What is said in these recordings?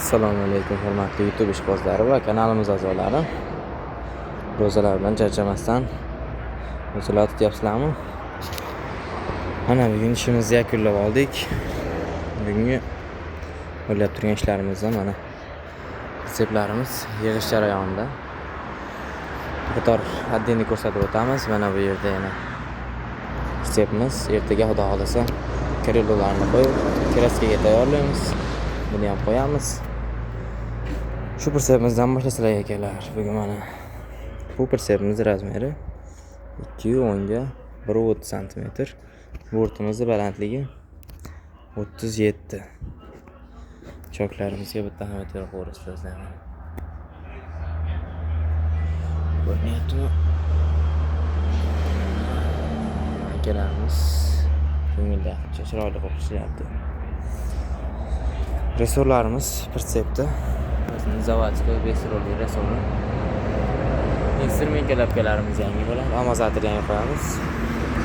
Assalomu alaykum, hurmatli YouTube ishqibozlari va kanalimiz a'zolari. Ro'zalar bilan charchamasdan ro'zalar tutyapsizlarmi? Mana bugun ishimizni yakunlab oldik. Bugungi o'ylab turgan ishlarimizdan mana retseptlarimiz yig'ish jarayonida. Bir qator haddini ko'rsatib o'tamiz. Mana bu yerda yana retseptimiz. Ertaga Xudo xohlasa krellolarni qo'yib, kraskaga tayyorlaymiz. Buni ham qo'yamiz. Shu pritsepimizdan boshlasalar akalar. Bugun mana bu pritsepimiz размер i 2,10 ga 1,30 santimetr. Bortimizni balandligi 37. Choklarimizga bitta ham e'tibor qo'yasizlar mana. Ko'rinyaptimi? Akalarimiz ko'ngildagicha chiroyli qilib ishlayapti. Resorlarimiz pritsepda. Заводской 5 rolli resorlar. Instrument kalabkalarimiz yangi bo'ladi. Amazator yangi qo'yamiz.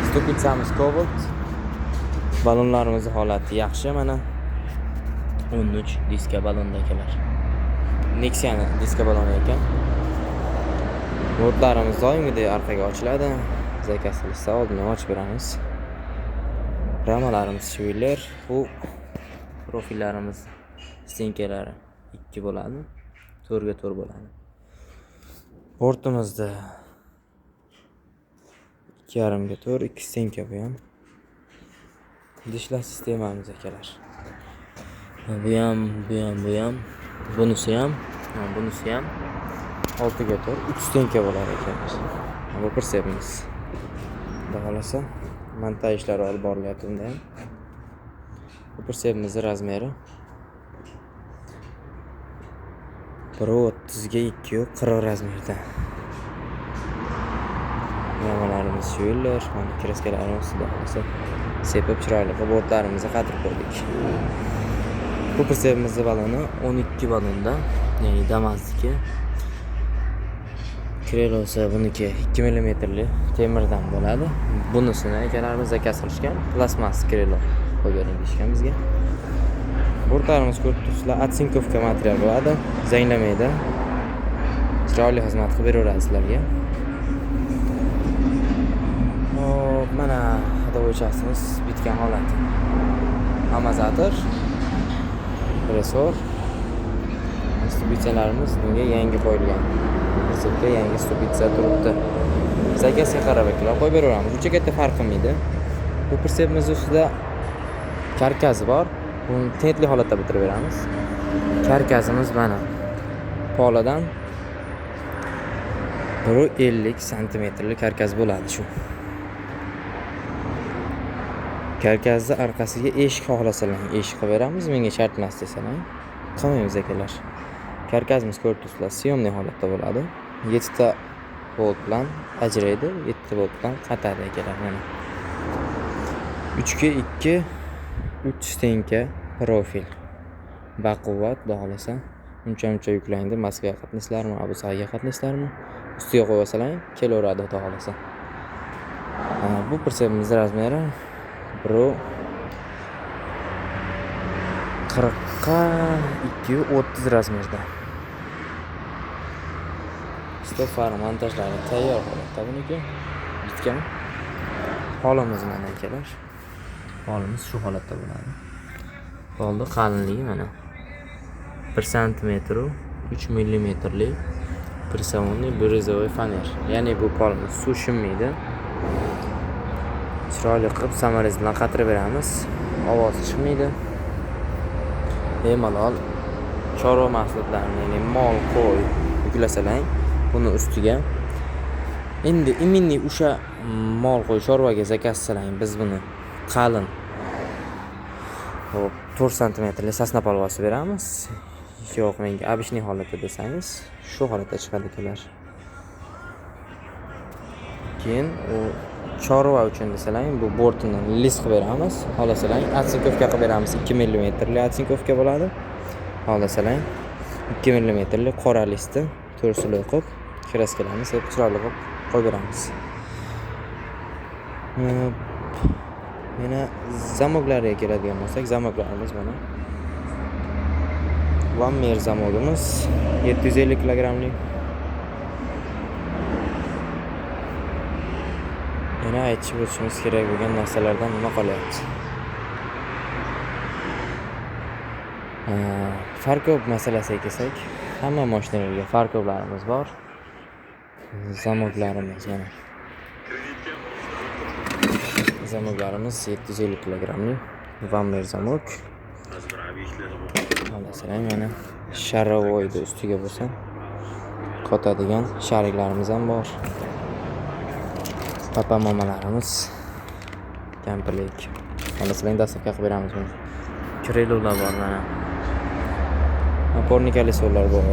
Stupitsamiz Cobalt. Ballonlarimiz holati yaxshi mana. 13 diska ballonda akalar. Nexia'ni diska balloni ekan. Bortlarimiz doimgidek orqaga ochiladi. Zakaz qilishsa oldindan ochib beramiz. Ramalarimiz Schwiller, bu profillarimiz stenkalari 2 bo'ladi. 4 ga 4 bo'ladi. Bortimizda 2,5 ga 4, 2 stenka bu ham. Dishlar sistemamiz akalar. Bu ham, bu ham, bu ham, bunisi ham, bunisi ham 6 ga 4, 3 stenka bo'lar ekan. Bu pritsepimiz. Xudo xohlasa montaj ishlari olib borilyapti bunda ham. Bu pritsepimizni размер i 1,30 ga 2,40 размер da. Ramalarimiz Schwiller, mana kraskalarimiz Xudo xohlasa sepib chiroyli qilib bortlarimizni qatirib qo'ydik. Bu pritsepimizni baloni 12 ballonda, ya'ni Damazniki. Krelosi buniki 2 millimetrli temirdan bo'ladi. Bunisini akalarimiz zakaz qilishgan, plastmas krelo qo'yib bering deyishgan bizga. Bortlarimiz ko'rib turibsizlar, otsinkovka material bo'ladi, zanglamaydi. Chiroyli xizmat qilib beraveradi sizlarga. Hop, mana ходовой частimiz bitgan holati. Amazator, resor, stupitsalarimiz bunga yangi qo'yilgan. Retseptga yangi stupitsa turibdi. Zakazga qarab akalar qo'yib beraveramiz. Uncha katta farq qilmaydi. Bu pritsepimiz ustida karkazi bor. Buni tentli holatda bitirib beramiz. Karkazimiz mana poladan 1,50 santimetrli karkaz bo'ladi shu. Karkazni orqasiga eshik xohlasalar eshik qilib beramiz, menga shart emas desalar qilmaymiz akalar. Karkazimiz ko'rib turibsizlar, syomniy holatda bo'ladi. 7 ta bolt bilan ajraydi, 7 ta bolt bilan qatadi akalar mana. 3 ga 2 3 stenka profil. Baquvvat, Xudo xohlasa uncha-muncha yuklangdi. Moskvaga qatnaysizlarmi, Abu Saga qatnaysizlarmi? Ustiga qo'yib olsalar kelaveradi Xudo xohlasa. Bu pritsepimiz размер i 1,40 ga 2,30 размер da. Stop montajlari tayyor holatda buniki. Bitgan. Polimiz mana akalar. Polimiz shu holatda bo'ladi. Polni qalinligi mana 1 santimetr 3 millimetrli прессованный березовый faner. Ya'ni bu polimiz suv shimmaydi. Chiroyli qilib саморез bilan qatirib beramiz. Ovoz chiqmaydi. Bemalol chorva mahsulotlarini, ya'ni mol, qo'y yuklasalar buni ustiga endi именно o'sha mol, qo'y, chorvaga zakaz qilsang biz buni qalin hop 4 santimetrli sosna polvasi beramiz. Yo'q, menga обычный holatda desangiz, shu holatda chiqadi akalar. Keyin u chorva uchun desalar bu bortini list qilib beramiz. Xohlasalar otsinkovka qilib beramiz. 2 millimetrli otsinkovka bo'ladi. Xohlasalar 2 millimetrli qora listni to'rt слой qilib, kraskalarni sepib chiroyli qilib qo'yib beramiz. Yana zamoklariga keladigan bo'lsak, zamoklarimiz mana Vammer zamogimiz 750 kilogramlik. Yana aytib o'tishimiz kerak bo'lgan narsalardan nima qolyapti? Farkop masalasiga kelsak, hamma mashinalarga farkoplarimiz bor. Zamoklarimiz mana. Zamoklarimiz 750 kilogramlik Vammer zamok. Masalan, mana sharovoyni ustiga bo'lsa qotadigan shariklarimiz ham bor. Papa mamalarimiz komplekt. Masalan, dastavka qilib beramiz buni. Krellar bor mana. Опорный колесоlar bor.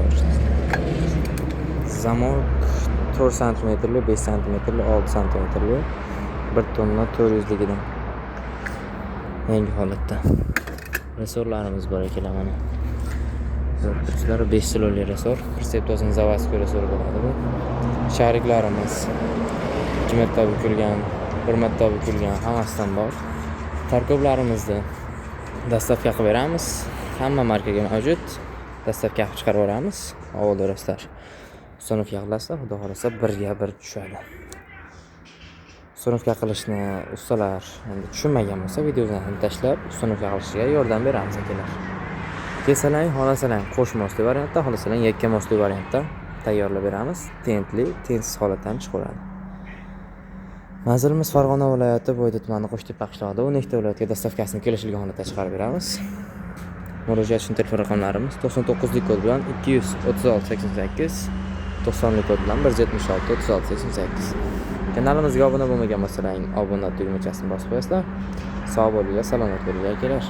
Zamok 4 santimetrli, 5 santimetrli, 6 santimetrli, 1 tonna 400 ligidan. Yangi holatda. Resorlarimiz bor ekan mana. Turistlar 5 siloli resor, Pritsep заводской resor bo'ladi bu. Shariklarimiz 2 marta bukilgan, 1 marta bukilgan hammasidan bor. Tarkiblarimizni dastavka qilib beramiz. Hamma markaga mavjud. Dastavka qilib chiqarib yuboramiz. Ovul do'stlar. Установка qilasizlar, xudo xolasa birga bir tushadi. Установка qilishni ustalar endi tushunmagan bo'lsa, videoni tashlab установка qilishiga yordam beramiz akalar. Kelsalang, xohlasalang qo'sh mosli variantda, xohlasalang yakka mosli variantda tayyorlab beramiz. Tentli, tentsiz holatda ham chiqaveradi. Manzilimiz Farg'ona viloyati, Bo'yda tumani, Qo'shtepa qishlog'ida. 12 ta viloyatga dastavkasini kelishilgan holatda chiqarib beramiz. Murojaat uchun telefon raqamlarimiz 99 kod bilan 236 88, 90 kod bilan 176 36 88. Kanalimizga obuna bo'lmagan bo'lsalaring, obuna tugmachasini bosib qo'yasizlar. Sog' bo'linglar, salomat bo'linglar akalar.